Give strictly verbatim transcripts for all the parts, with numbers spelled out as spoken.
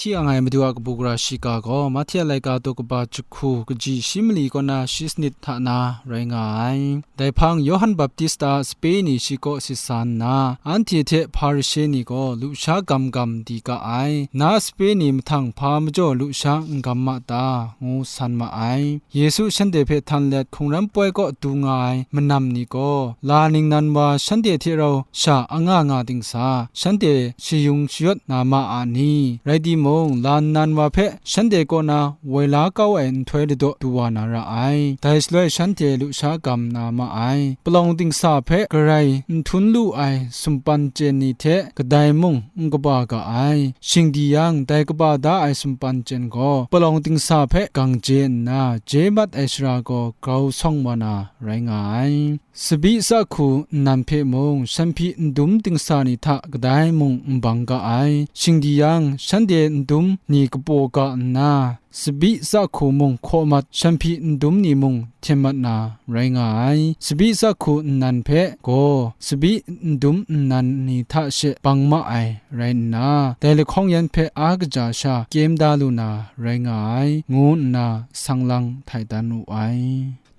Hti ang ai Madu a kabu gara shiga gaw, Mahte a laika daw kaba jahku kaji shi mali kaw na shi sanit hta na rai nga ai. Dai hpang, Yawhan Baptista a sape ni shi kaw sit sa nna, anhte hte Hparishe ni gaw lusha gam gam di ga ai. Na sape ni mahtang hpa majaw lusha n gam ma ta, ngu san ma ai. Yesu shanhte hpe htan let hkungran poi kaw du nga ai manam ni gaw, la ningnan wa shanhte hte rau sha anga nga dingsa, shanhte shayung shayawt na ma a ni? Rai timung, la nnan wa hpe shanhte kaw na woi la kau ai nhtoi ladaw du wa na ra ai. Dai shaloi shanhte lusha gam na ma ai. Palawng dingsa hpe garai n htum lu ai sumpan chyen ni hte kadai mung n kaba ga ai. Shing di yang, dai kaba da ai sumpan chyen gaw palawng dingsa hpe gang je nna, je mat ai shara gaw grau sawng wa na rai nga ai. Sabi sa hku nnan hpe mung, shanhpyi ndum dingsa ni hta kadai mung n bang ga ai. Shing di yang, shanhte ndum ni kapaw ga nna, sabi sa hku mung hkaw mat, shanhpyi ndum ni mung hten mat na rai nga ai. Sabi sa hku nnan hpe gaw, sabi ndum nnan ni hta she bang ma ai rai nna, dai lahkawng yan hpe a kaja sha kyem da lu na rai nga ai, ngu nna sang lang htai dan wu ai.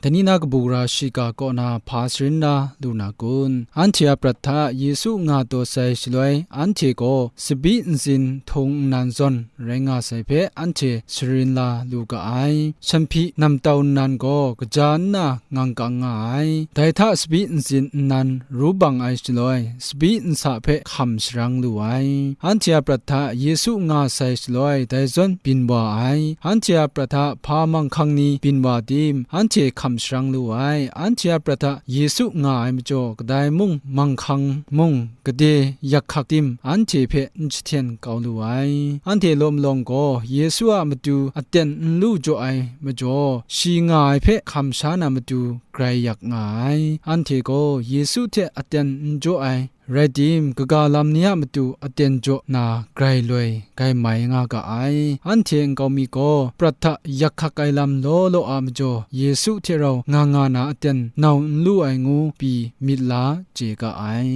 Dai ni na kabu gara shiga kaw na hpa sharin na lu na kun? Anhte a prat hta Yesu nga taw sai shaloi, anhte gaw sabi ntsin htung nnan zawn rai nga sai hpe anhte sharin la lu ga ai. Shanhpyi namtau nnan gaw kaja nna ngang kang nga ai. Dai hta sabi ntsin nnan ru bang ai shaloi, sabi nsa hpe hkam sharang lu ai. Anhte a prat hta Yesu nga sai shaloi, dai zawn byin wa ai. Anhte a prat hta hpa manghkang ni byin wa tim, anhte hkam sharang lu ai. Anhte a prat hta Yesu nga ai majaw, kadai mung manghkang mung gade yak hkak tim, anhte hpe n jahten kau lu ai. Anhte law malawng gaw Yesu a matu aten n lu jaw ai majaw, shi nga ai hpe hkam sha na matu grai yak nga ai. Anhte gaw Yesu hte aten n jaw ai rai tim, kaga lam ni a matu aten jaw na grai loi, grai mai nga ga ai. Anhte nkau mi gaw prat hta yak hkak ai lam law law a majaw, Yesu hte rau nga nga na aten nau n lu ai ngu pyi myit la chye ga ai.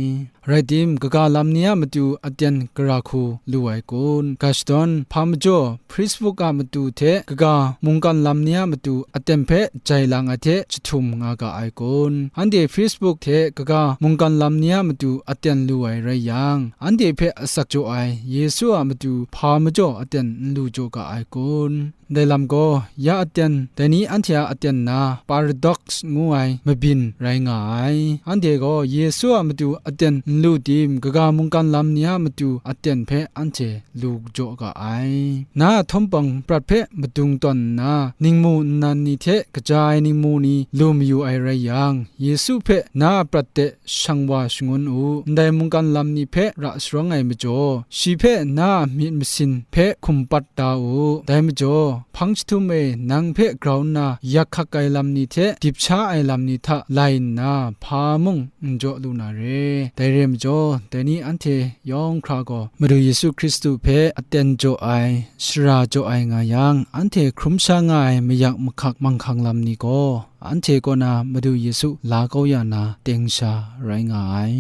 Rai tim, kaga lam ni a matu aten gara hku lu ai kun? Ga shadawn, hpa majaw, Facebook a matu hte kaga mungkan lam ni a matu aten hpe jai lang ai hte jahtum nga ga ai kun? Anhte Facebook hte kaga mungkan lam ni a matu aten lu ai rai yang, anhte hpe asak jaw ai Yesu a matu hpa majaw aten n lu jaw ga ai kun? Ndai lam gaw, ya aten, dai ni anhte a aten na paradox ngu ai mabyin rai nga ai. Anhte gaw Yesu a matu aten n lu tim, kaga mungkan lam ni a matu aten hpe anhte lu jaw ga ai. Na a htawmpawng prat hpe madung tawn nna, ningmu nnan ni hte kaja ai ningmu ni lu mayu ai rai yang, Yesu hpe na a prat de shang wa shangun u. Ndai mungkan lam ni hpe ra sharawng ai majaw, shi hpe na a myit masin hpe hkum pat da u. Dai majaw, hpang jahtum e nang hpe grau nna yak hkak ai lam ni hte dip sha ai lam ni hta lai nna, hpa mung n jaw lu na re. Dai re majaw, dai ni anhte yawng hkra gaw Madu Yesu Hkristu hpe aten jaw ai, shara jaw ai nga yang, anhte hkrum sha nga ai mayak mahkak manghkang lam ni gaw, anhte kaw na Madu Yesu la kau ya na teng sha rai nga ai.